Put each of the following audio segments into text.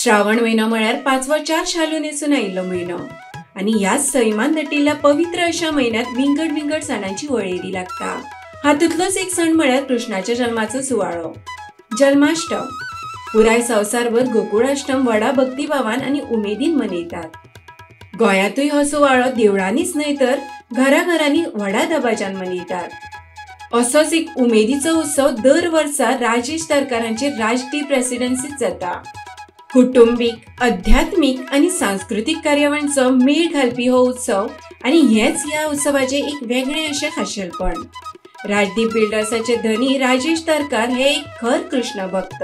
श्रावण म्हयनो म्हळ्यार पांचवो चार शालू न्हेसून आयिल्लो म्हयनो आनी ह्याच सैमान नटिल्ल्या पवित्र अशा म्हयन्यांत विंगड विंगड सणांची वळेरी लागता. हातूंतलोच एक सण म्हळ्यार कृष्णाच्या जल्माचो सुवाळो, जल्माष्टम. पुराय संवसारभर गोकुळाष्टम व्हडा भक्तिभावान आनी उमेदीन मनयतात. गोंयांतूय हो सुवाळो देवळांनीच न्हय तर घराघरांनी व्हडा दबाज्यान मनयतात. असोच एक उमेदीचो उत्सव दर वर्सा राजेश तारकार हांचे राजदीप रेसिडेन्सीत जाता. कुटुंबीक, अध्यात्मीक आनी सांस्कृतीक कार्यावळींचो मेळ घालपी हो उत्सव आनी हेंच ह्या उत्सवाचें एक वेगळें अशें खाशेलपण. राजदीप बिल्डर्साचे धनी राजेश तारकार हे एक खर कृष्ण भक्त.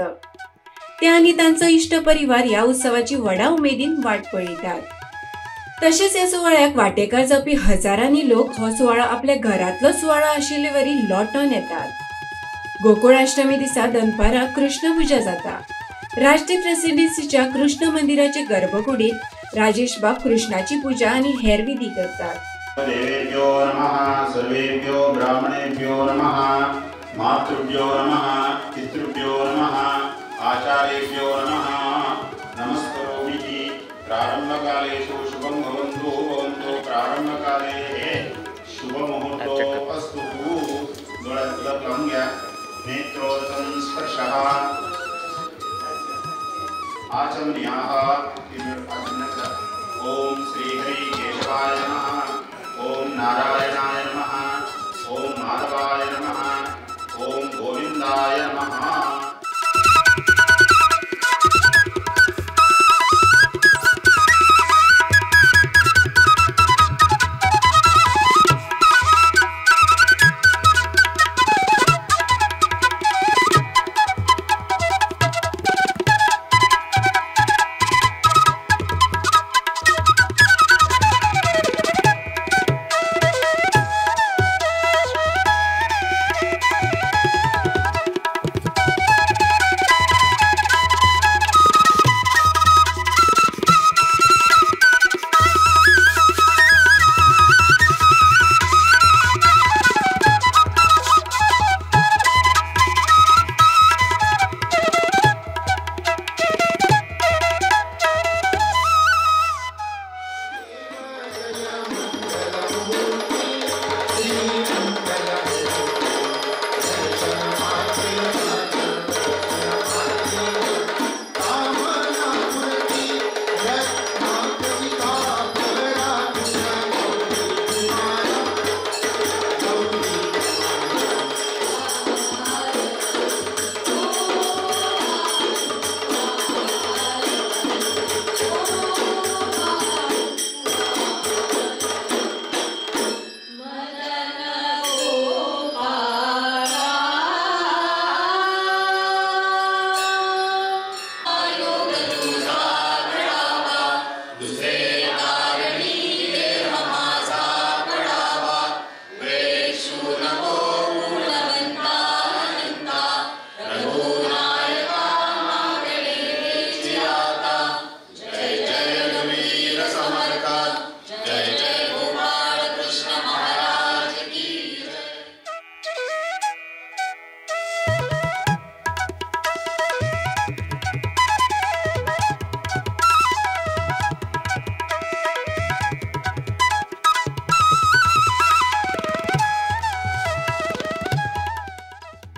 ते आनी तांचो इश्ट परिवार ह्या उत्सवाची व्हडा उमेदीन वाट पळयतात. तशेंच ह्या सुवाळ्याक वांटेकार जावपी हजारांनी लोक हो सुवाळो आपल्या घरांतलो सुवाळो आशिल्ले वरी लोटोन येतात. गोकुळाष्टमी दिसा दनपारां कृष्णपुजा जाता. राजदीप रेसिडेन्सीच्या कृष्ण मंदिराचे गर्भकुडीत राजेश बाब कृष्णाची पूजा आनी हेर विधी करतात. देवेभ्यो नमः, सर्वेभ्यो ब्राह्मणेभ्यो नमः, मातृभ्यो नमः, पितृभ्यो नमः, आचार्येभ्यो नमः. नमस्करोमि. प्रारंभकालेषु शुभं भवन्तु भवन्तु. प्रारंभकाले शुभमुहूर्तो अस्तु. डोळ्यात उदक लावून घ्या. नेत्रोदकं स्पर्शः आचमनीयाः. ओम श्री हरि केशवाय नमः. ओम नारायणाय नमः. ओम माधवाय नमः. ओम गोविंदाय नमः.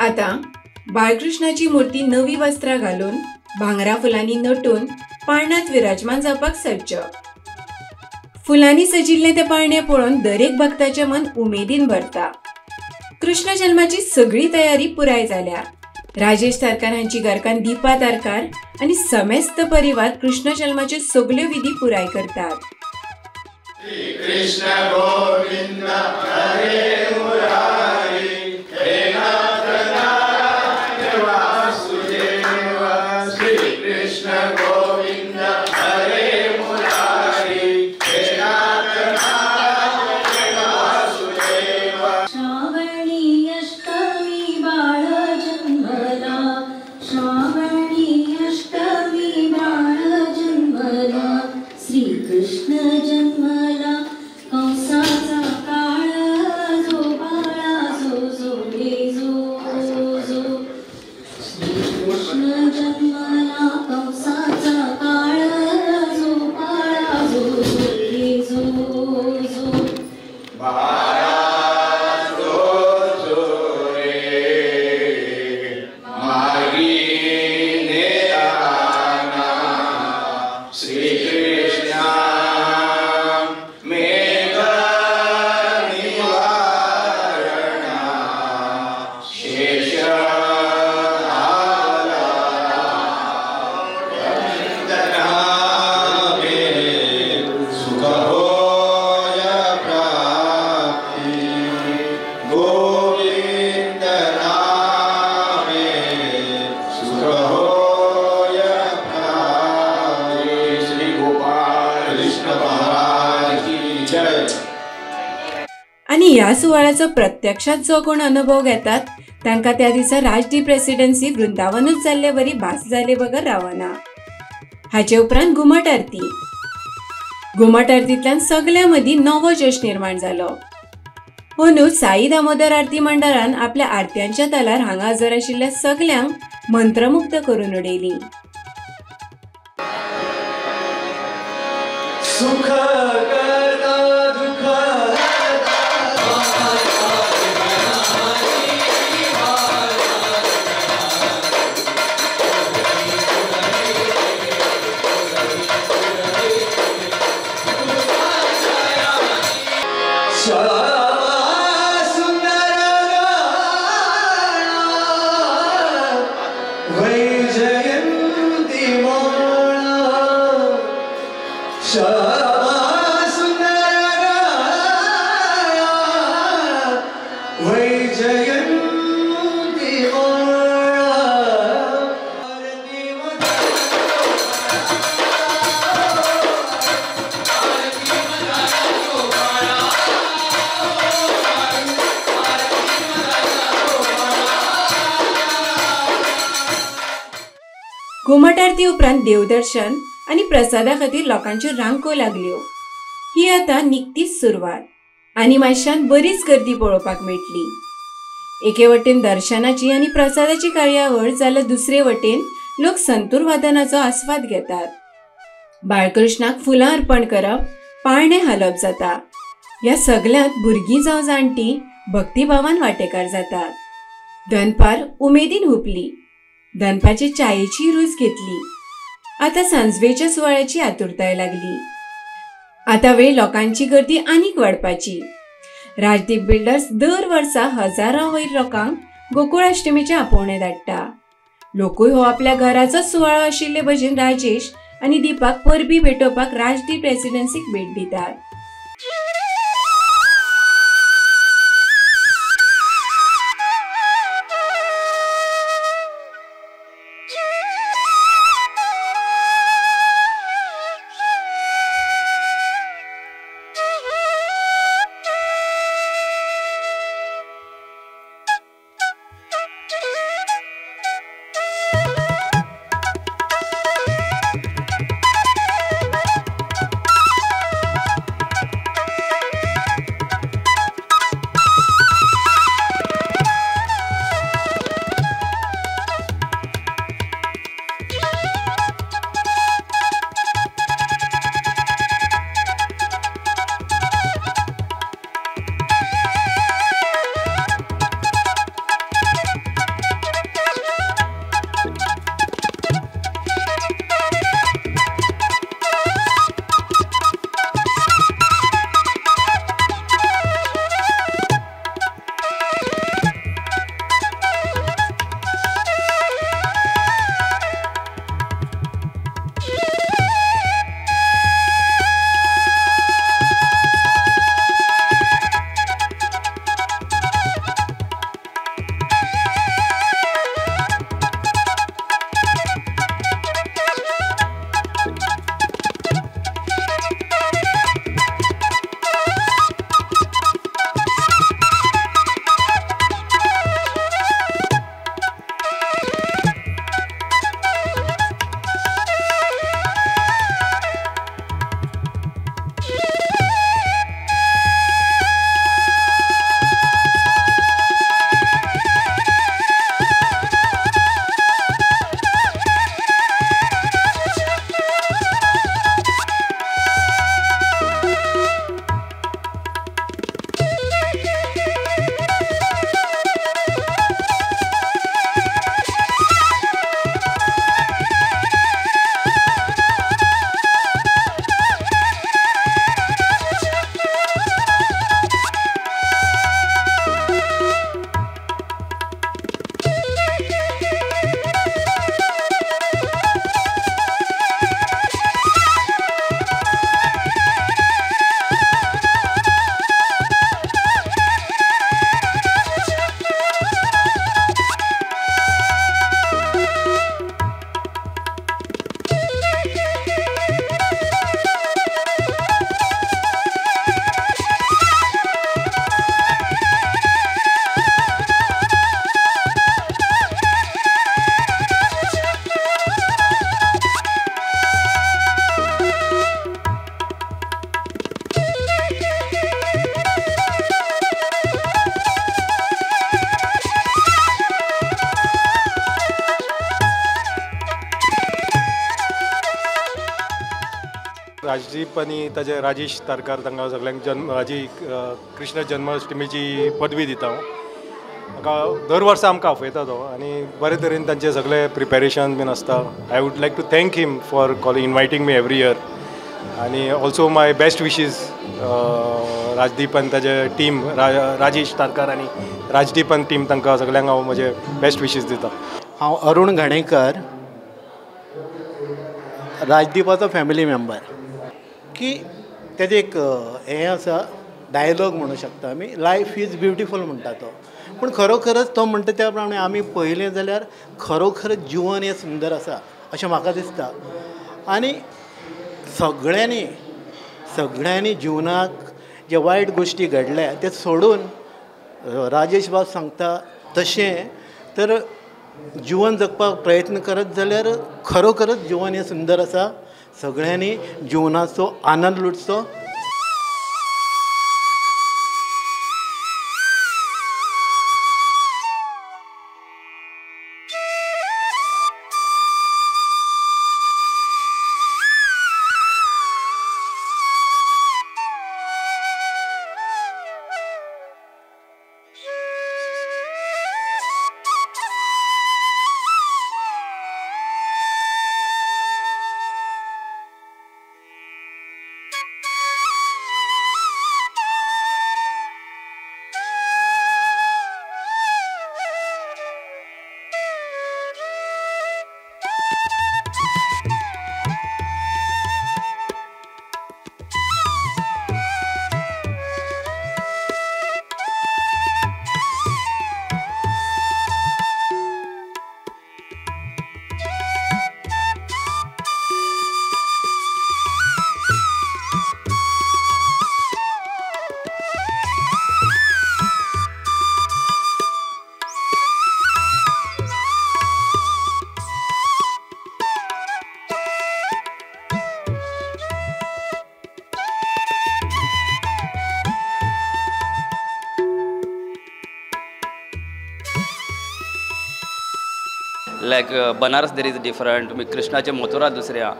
आतां बाळकृष्णाची मूर्ती नवी वस्त्रां घालून भांगरा फुलांनी नटून पाळण्यांत विराजमान जावपाक सज्ज. फुलांनी सजिल्लें तें पाळणें पळोवन दरेक भक्ताचें मन उमेदीन भरता. कृष्ण जल्माची सगळी तयारी पुराय जाल्या. राजेश तारकार हांची घरकान्न दीपा तारकार आनी समेस्त परिवार कृष्ण जल्माच्यो सगल्यो विधी पुराय करतात. कृष्ण गोविंद हरे मुरारी, हे नाथ नारायण वासुदेव. श्री कृष्ण गोविंद हरे मुरारी, हे नाथ नारायण वासुदेव. श्रावणी अष्टमी बाळ जन्मला, श्रावणी अष्टमी बाळ जन्मला, श्री कृष्ण जन्मला कंसाचा आनी ह्या सुवाळ्याचो प्रत्यक्षात जो कोण अनुभव घेतात तांकां त्या दिसा राजदीप रेसिडेन्सी वृंदावनूच जाल्ले वरी भास जाले बगर रावना। हाचे उपरांत घुमट आरती। घुमट आरतींतल्यान सगळ्यां मदीं नवो जोश निर्माण जालो। अंदू साई दामोदर आरती मंडळान आपल्या आरत्यांच्या तालार हांगा हजर आशिल्ल्या सगल्यांक मंत्रमुग्ध करून उडयली। घुमट आरती उपरांत देवदर्शन आनी प्रसादा खातीर लोकांच्यो रांको लागल्यो। ही आतां निकतीच सुरवात आनी मातशान बरीच गर्दी पळोवपाक मेळटली। एके वटेन दर्शनाची आनी प्रसादाची कार्यावळ जाल्यार दुसरे वटेन लोक संतूर वादनाचो आस्वाद घेतात। बाळकृष्णाक फुलां अर्पण करप, पाळणें हालप जाता। ह्या सगल्यांत भुरगीं जावं जाणटीं भक्तिभावान वांटेकार जातात। दनपार उमेदीन हुपली, दनपारची चायेची रूच घेतली। आतां सांजवेच्या सुवाळ्याची आतुरताय लागली। आतां वेळ लोकांची गर्दी आनीक वाडपाची। राजदीप बिल्डर्स दर वर्सा हजारां वयर लोकांक गोकुळाष्टमीचें आपोवणें धाडटा। लोकूय हो आपल्या घराचोच सुवाळो आशिल्ले भशेन राजेश आनी दीपाक परबी भेटोवपाक राजदीप रेसिडेन्सीक भेट दितात। राजदीप आनी ताजे राजेश तारकार तांकां सगळ्यांक जन्म हाजी कृष्ण जन्माष्टमीची पदवी दिता हांव. म्हाका दर वर्सा आमकां आपयता तो आनी बरे तरेन तांचे सगळे प्रिपेरेशन बीन आसता. I would like to thank him for calling inviting me every year आनी also my best wishes Rajdeep आनी ताजे टीम राजेश तारकार आनी राजदीप आनी टीम तांकां सगळ्यांक हांव म्हजे बेस्ट विशीज दिता. हांव अरुण घाणेकर, राजदीपाचो फॅमिली मेंबर. की तेजें एक हें आसा, डायलॉग म्हणू शकता आमी, लायफ is beautiful म्हणटा तो. पूण खरोखरच तो म्हणटा त्या प्रमाणे आमी पळयलें जाल्यार खरोखरच जिवन हें सुंदर आसा अशें म्हाका दिसता. आनी सगळ्यांनी सगळ्यांनी जिवनाक जे वायट गोश्टी घडल्या ते सोडून राजेश बाब सांगता तशें तर जिवन जगपाक प्रयत्न करत जाल्यार खरोखरच जिवन हें सुंदर आसा. सगळ्यांनी जिवनाचो आनंद लुटचो. Like Banaras there is different, तुमी कृष्णाचे मथुरा दुसऱ्या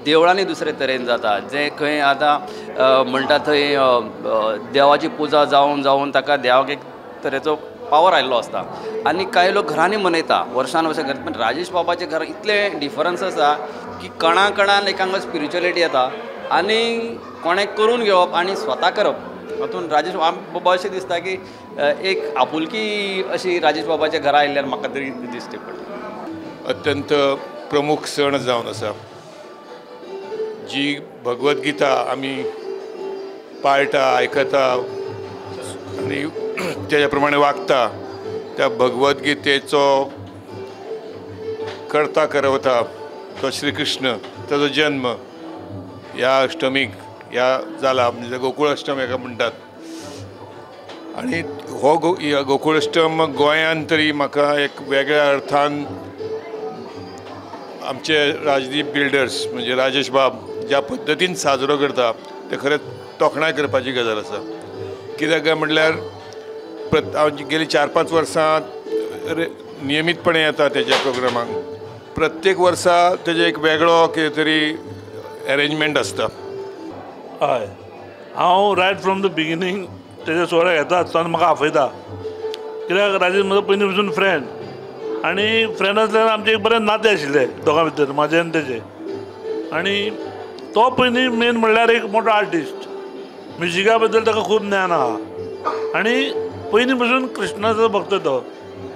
देवळांनी दुसरे तरेन जाता. जे खंय आतां म्हणटा थंय देवाची पुजा जावन जावन ताका देवाक एक तरेचो पावर आयिल्लो आसता आनी कांय लोक घरांनी मनयता वर्सान वर्सां घर. पण राजेश बाबाचें घर इतलें डिफरन्स आसा की कणा कणान एकांग स्पिरिच्युअलिटी येता आनी कोणें करून घेवप आनी स्वता करप हातून राजेश बाबा अशें दिसता की एक आपुलकी अशी राजेश बाबाच्या घरा आयिल्ल्यान म्हाका तरी दिश्टी पडटा. अत्यंत प्रमुख सण जावन आसा. जी भगवद्गीता आमी पाळटा, आयकता आनी तेज्या प्रमाणे वागता त्या भगवद्गीतेचो करता करवता तो श्रीकृष्ण, ताजो जन्म ह्या अष्टमीक ह्या जाला, म्हणजे गोकुळ अष्टम हेका म्हणटात. आनी हो गोकुळ अष्टम गोंयान तरी म्हाका एक वेगळ्या अर्थान आमचे राजदीप बिल्डर्स म्हणजे राजेश बाब ज्या पद्दतीन साजरो करता ते खरेंच तोखणाय करपाची गजाल आसा. कित्याक काय म्हणल्यार हांव गेली 4-5 वर्सां नियमीतपणे येता तेज्या प्रोग्रामाक. प्रत्येक वर्सा तेजे एक वेगळो कितें तरी एरेंजमेंट आसता. हय, हांव रायट फ्रॉम the beginning तेज्या सुवाळ्याक येता आसतना म्हाका आपयता. कित्याक राजेश म्हजो पयलीं पसून फ्रेंड आनी फ्रेंड आसल्यार आमचें एक बरें नातें आशिल्लें दोगां भितर, म्हाजें आनी तेजें. आनी तो पयलीं मेन म्हणल्यार एक मोठो आर्टिस्ट, म्युजिका बद्दल ताका खूब ज्ञान आहा आनी पयलीं पसून कृष्णाचो भक्त तो,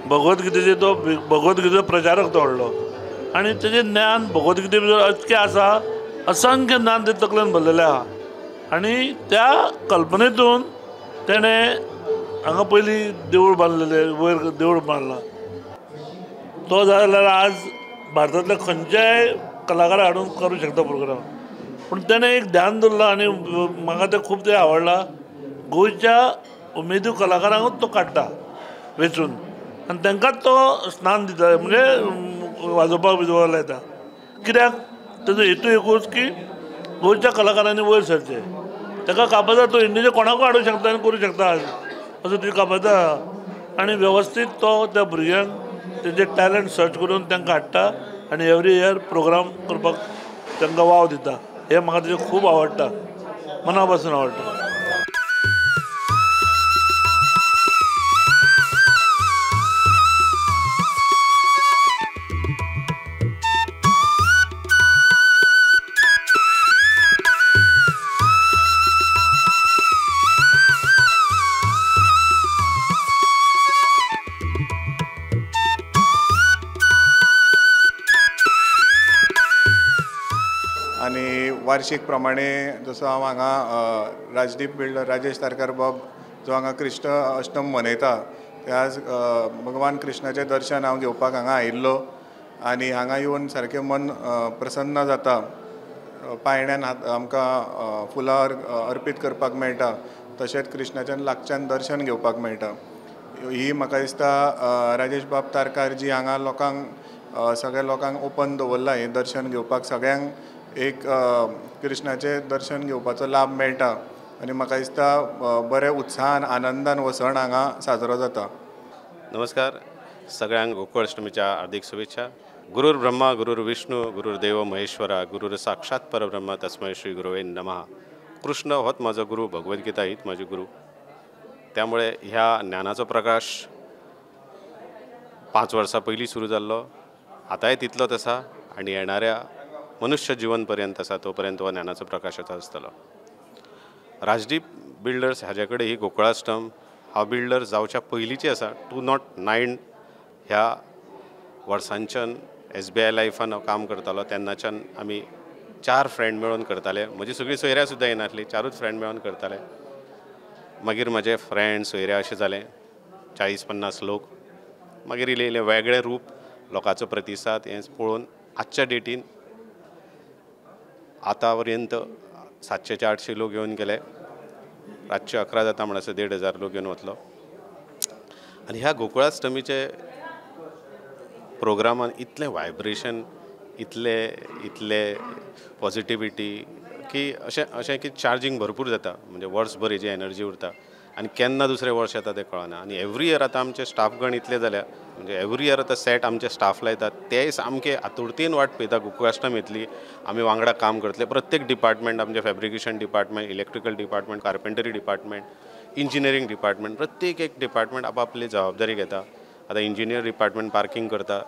भगवद्गीतेचो तो भगवद्गीतेचो प्रचारक तो व्हडलो आनी तेजें ज्ञान भगवद्गीते भितर इतकें आसा, असंख्य ज्ञान ते तकलेन भरलेलें आहा. आनी त्या कल्पनेतून तेणें हांगा पयलीं देवूळ बांदलेलें, वयर देवूळ बांदलां. तो जाल्यार आज भारतांतल्या खंयच्याय कलाकाराक हाडून करूं शकता प्रोग्राम. पूण तेणें एक ध्यान दवरलां आनी म्हाका तें खूब तें आवडलां. गोंयच्या उमेदू कलाकारांकूच तो काडटा वेंचून आनी तांकांच तो स्नान दिता, म्हणजे वाजोवपाक बिजोवपाक लायता. कित्याक ताजो हेतू एकूच की गोंयच्या कलाकारांनी वयर सरचें. ताका कापाजा तो इंडिये कोणाकूय हाडूंक शकता आनी करूं शकता आज असो तुजी कापाजा. आनी वेवस्थीत तो त्या भुरग्यांक तेंचे टॅलंट सर्च करून तांकां हाडटा आनी एवरी इयर प्रोग्राम करपाक तांकां वाव दिता. हें म्हाका तेजें खूब आवडटा, मना पासून आवडटा. आनी वार्षिक प्रमाणे जसो हांव हांगा राजदीप बिल्डर राजेश तारकार बाब जो हांगा कृष्ण अष्टम मनयता त्याच भगवान कृष्णाचें दर्शन हांव घेवपाक हांगा आयिल्लो आनी हांगा येवन सारकें मन प्रसन्न जाता. पायण्यान आमकां फुलां अर्पीत करपाक मेळटा, तशेंच कृष्णाच्यान लागच्यान दर्शन घेवपाक मेळटा. ही म्हाका दिसता राजेश बाब तारकार जी हांगा लोकांक सगळ्या लोकांक ओपन दवरलां हें दर्शन घेवपाक, सगळ्यांक एक कृष्णाचें दर्शन घेवपाचो लाभ मेळटा आनी म्हाका दिसता बऱ्या उत्साहान आनंदान हो सण हांगा साजरो जाता. नमस्कार सगळ्यांक गोकुळ अष्टमीच्या हार्दिक शुभेच्छा. गुरुर ब्रह्मा गुरुर विष्णू गुरुर्देव महेश्वरा गुरुर साक्षात परब्रह्म तस्मै श्री गुरुवे नमः. कृष्ण होच म्हजो गुरू, भगवद्गीता हीच म्हजी गुरू. त्यामुळे ह्या ज्ञानाचो प्रकाश 5 वर्सां पयलीं सुरू जाल्लो, आतांय तितलोच आसा आनी येणाऱ्या मनुष्य जीवन पर्यंत आसा तो पर्यंत हो ज्ञानाचो प्रकाश आसतलो. राजदीप बिल्डर्स हाजे कडेन ही गोकुळाष्टम हांव बिल्डर जावच्या पयलींची आसा. 2009 ह्या वर्सांच्यान SBI लायफान हांव काम करतालो तेन्नाच्यान आमी 4 फ्रेंड मेळून करताले. म्हजी सगळीं सोयऱ्यां सुद्दां येनासली, 4ूच फ्रेंड मेळून करताले. मागीर म्हजे फ्रेंड सोयऱ्या अशें जालें 40-50 लोक. मागीर इल्लें इल्लें वेगळें रूप, लोकांचो प्रतिसाद हें पळोवन आजच्या डेटीन आतां पर्यंत 700 ते 800 लोक येवन गेले. रातचे 11 जाता म्हणसर 1500 लोक येवन वतलो. आनी ह्या गोकुळाष्टमीचे प्रोग्रामान इतलें व्हायब्रेशन, इतले इतले पॉजिटिविटी की अशें अशें की चार्जींग भरपूर जाता. म्हणजे वर्सभर हेजी एनर्जी उरता आनी केन्ना दुसरें वर्स येता तें कळना. आनी एवरी इयर आतां आमचे स्टाफगण इतले जाल्या, म्हणजे एवरी इयर आतां सेट आमचे स्टाफ लायतात तेय सामके आतुरतेन वाट पळयता गोकुळाष्टम येतली, आमी वांगडा काम करतले. प्रत्येक डिपार्टमेंट आमचे fabrication department, electrical department, carpentry department, engineering department, प्रत्येक एक डिपार्टमेंट आपापली जबाबदारी घेता. आतां इंजिनियर डिपार्टमेंट पार्किंग करता,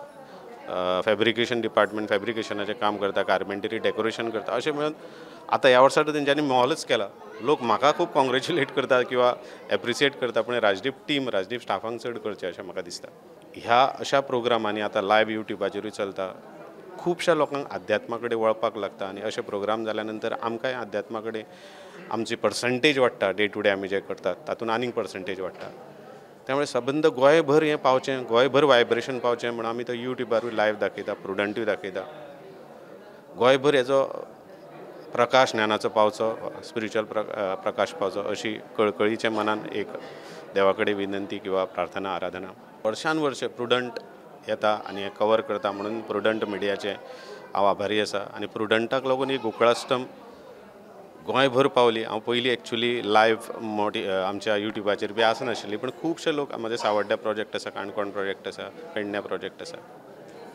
फॅब्रिकेशन डिपार्टमेंट फॅब्रिकेशनाचें काम करता, कार्पेंटरी डेकोरेशन करता. अशें म्हणून आतां ह्या वर्सा तर तेंच्यांनी मॉलच केला. लोक म्हाका खूब कॉंग्रेच्युलेट करता किंवा एप्रिसिएट करता, पूण राजदीप टीम, राजदीप स्टाफांक चड करचें अशें म्हाका दिसता. ह्या अशा प्रोग्रामांनी आतां लायव्ह यूट्यूबाचेरूय चलता, खुबश्या लोकांक अध्यात्मा कडेन वळपाक लागता आनी अशे प्रोग्राम जाल्या नंतर आमकांय अध्यात्मा कडेन आमची पर्संटेज वाडटा. डे टू डे आमी जे करतात तातूंत आनीक पर्संटेज वाडटा. त्यामुळे सबंद गोंयभर हें पावचें, गोंयभर व्हायब्रेशन पावचें म्हणून आमी तो यूट्यूबारूय लायव्ह दाखयता, प्रुडंटूय दाखयता. गोंयभर हेजो प्रकाश ज्ञानाचो पावचो, स्पिरिच्युअल प्रकाश पावचो अशी कळकळीच्या मनान एक देवा कडेन विनंती किंवा प्रार्थना, आराधना. वर्षान वर्ष प्रुडंट येता आनी हें कवर करता म्हणून प्रुडंट मिडियाचें हांव आभारी आसा. आनी प्रुडंटाक लागून ही गोकुळाष्टम गोंयभर पावली. हांव पयलीं एक्चुली लायव्ह मोटी आमच्या यूट्यूबाचेर बी आसनाशिल्ली, पूण खुबशे लोक, म्हजे सावड्ड्या प्रोजेक्ट आसा, काणकोण प्रोजेक्ट आसा, पेडण्या प्रोजेक्ट आसा,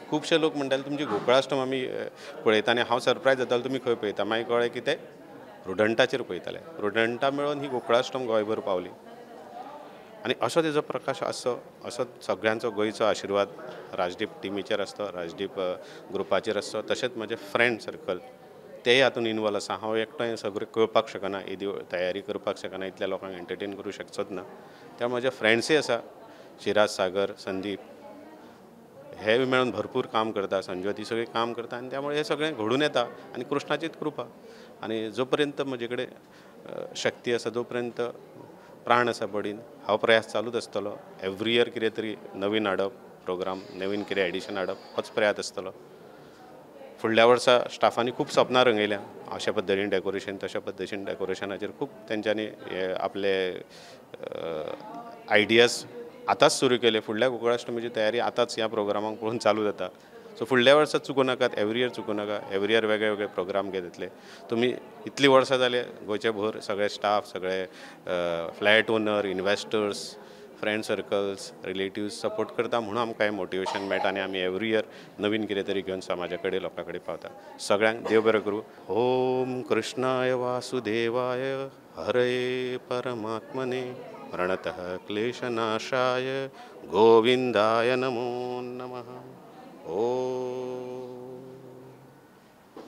खुबशे लोक म्हणटाले तुमची गोकुळाष्टम आमी पळयता आनी हांव सरप्रायज जातालो तुमी खंय पळयता. मागीर कळ्ळें की ते प्रुडंटाचेर पळयताले. प्रुडंटा मेळून ही गोकुळाष्टम गोंयभर पावली आनी असो तेजो प्रकाश आसचो, असो सगळ्यांचो गोंयचो आशिर्वाद राजदीप टिमीचेर आसतो, राजदीप ग्रुपाचेर आसचो. तशेंच म्हजें फ्रेंड सर्कल तेय हातून इनवॉल्व आसा. हांव एकटो हें सगळें कळपाक शकना, येदी तयारी करपाक शकना, इतल्या लोकांक एंटरटेन करूं शकचोच ना. त्या म्हजे फ्रेंड्सूय आसा, शिराज, सागर, संदीप, हे मेळून भरपूर काम करता, संज्योती सगळीं काम करता आनी त्यामुळे हें सगळें घडून येता आनी कृष्णाचीच कृपा. आनी जो पर्यंत म्हजे कडेन शक्ती आसा, जो पर्यंत प्राण आसा बडीन, हांव प्रयास चालूच आसतलो. एवरी इयर कितें तरी नवीन हाडप, प्रोग्राम नवीन कितें एडिशन हाडप, होच प्रयास आसतलो. फुडल्या वर्सा स्टाफांनी खूब सपनां रंगयल्या, अशा पद्दतीन डेकोरेशन, तशा पद्दतीन डेकोरेशनाचेर खूब तेंच्यांनी हे आपले आयडियाज आतांच सुरू केले. फुडल्या गोकुळाष्टमीची तयारी आतांच ह्या प्रोग्रामाक पळोवन चालू जाता. सो फुडल्या वर्सा चुकूं नाकात, एवरी इयर चुकूं नाका, एवरी इयर वेगळे वेगळे प्रोग्राम घेतले तुमी. इतलीं वर्सां जाले गोंयचे भर सगळे स्टाफ, सगळे flat owner, investors friend circles relatives support करता म्हणून आमकां हें मोटिवेशन मेळटा आनी आमी एवरी इयर नवीन कितें तरी घेवन समाजा कडेन लोकां कडेन पावता. सगळ्यांक देव बरें करूं. ओम कृष्णाय वासुदेवाय हरे परमात्मने प्रणतः क्लेशनाशाय गोविंदाय नमो नमः. Om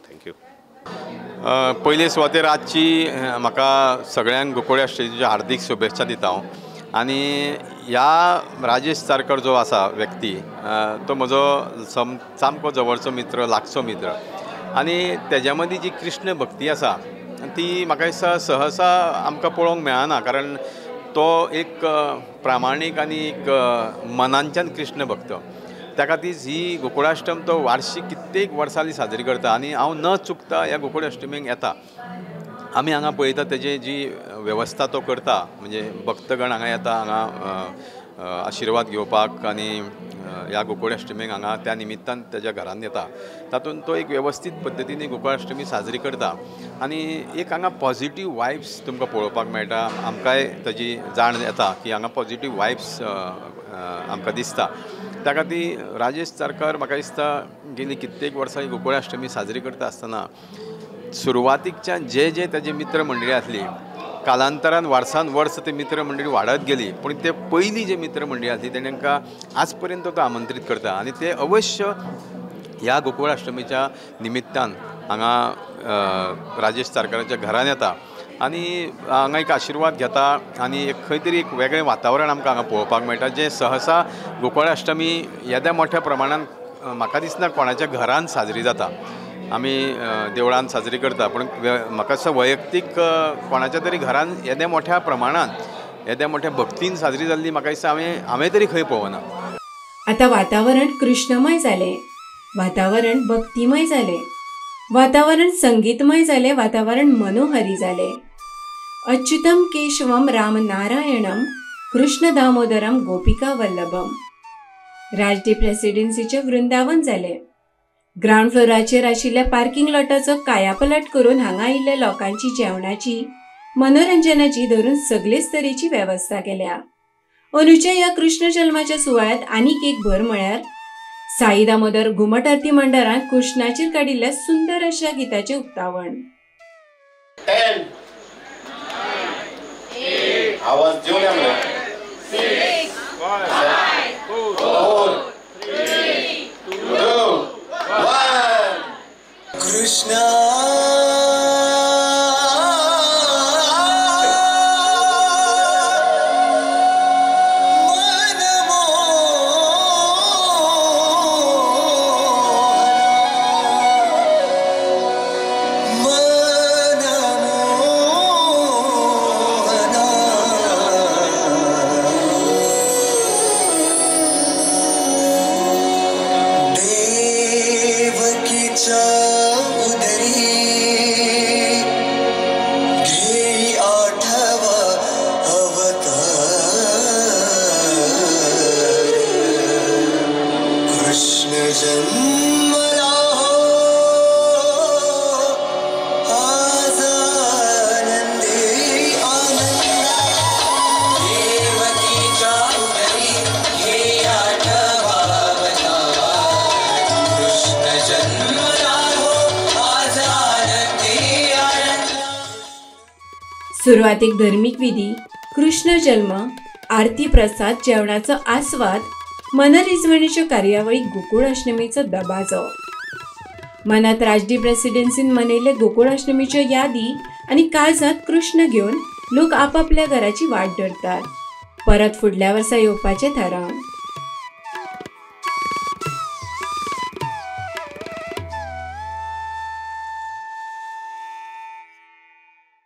thank you. पयले सुवातेर आजची म्हाका सगळ्यांक गोकुळ अष्टमीच्यो हार्दीक शुभेच्छा दिता हांव. आनी ह्या राजेश चारकर जो आसा व्यक्ती तो म्हजो सामको जवळचो मित्र, लागचो मित्र आनी तेज्या मदीं जी कृष्ण भक्ती आसा ती म्हाका दिसता सहसा आमकां पळोवंक मेळना, कारण तो एक प्रामाणीक आनी एक मनांच्यान कृष्ण भक्त. त्या खातीर ही गोकुळाष्टम तो वार्षिक कित्येक वर्सांनी साजरी करता आनी हांव न चुकता ह्या गोकुळाष्टमीक येता. आमी हांगा पळयता तेजी जी वेवस्था तो करता, म्हणजे भक्तगण हांगा येता, हांगा आशिर्वाद घेवपाक आनी ह्या गोकुळाष्टमीक हांगा त्या निमित्तान तेज्या घरान येता. तातूंत तो एक वेवस्थीत पद्दतीन गोकुळाष्टमी साजरी करता आनी एक हांगा पॉझिटीव वायब्स तुमकां पळोवपाक मेळटा. आमकांय ताजी जाण येता की हांगा पॉझिटीव वायब्स आमकां दिसता. त्या खातीर राजेश चारकर म्हाका दिसता गेली कित्येक वर्सां ही गोकुळाष्टमी साजरी करता आसतना सुरवातीकच्यान जे जे ताजे मित्र मंडळी आसली कालांतरान वर्सान वर्स ते मित्र मंडळी वाडत गेली, पूण ते पयलीं जे मित्र मंडळी आसली तांकां आज पर्यंत तो आमंत्रीत करता आनी ते अवश्य ह्या गोकुळाष्टमीच्या निमित्तान हांगा राजेश चारकराच्या घरान येता आनी हांगा एक आशिर्वाद घेता आनी एक खंय तरी एक वेगळें वातावरण आमकां हांगा पळोवपाक मेळटा, जें सहसा गोकुळाष्टमी येद्या मोठ्या प्रमाणान म्हाका दिसना कोणाच्या घरान साजरी जाता. आमी देवळान साजरी करता, पूण म्हाका दिसता वैयक्तीक कोणाच्या तरी घरान येद्या मोठ्या प्रमाणान येद्या मोठ्या भक्तीन साजरी जाल्ली म्हाका दिसता हांवें तरी खंय पळोवना. आतां वातावरण कृष्णमय जालें, वातावरण भक्तिमय जालें, वातावरण संगीतमय जालें, वातावरण मनोहरी जालें. अच्युतम केशवम राम नारायणम कृष्ण दामोदरम गोपिका वल्लभम. राजदीप रेसिडेन्सीचें वृंदावन जालें. ग्रावंड फ्लोराचेर आशिल्ल्या पार्किंग लॉटाचो कायापलट करून हांगा आयिल्ल्या लोकांची जेवणाची, मनोरंजनाची धरून सगळेच तरेची वेवस्था केल्या. अंदूच्या ह्या कृष्ण जल्माच्या सुवाळ्यांत आनीक एक भर म्हळ्यार साई दामोदर घुमट आरती मंडळान कृष्णाचेर काडिल्ल्या सुंदर अशा गीताचें उक्तावण. आवाज देऊ नये. 6 5 4 3 2 1. कृष्णा सुरवातेक धर्मीक विधी, कृष्ण जल्म, आरती प्रसाद, जेवणाचो आस्वाद, मनरिजवणेच्यो कार्यावळी, गोकुळ अष्टमीचो दबाजो. मनात राजदीप रेसिडेन्सीन मनयल्ले गोकुळ अष्टमीच्यो यादी आनी काळजांत कृष्ण घेवन लोक आपापल्या घराची वाट धरतात, परत फुडल्या वर्सा येवपाचें थारावन.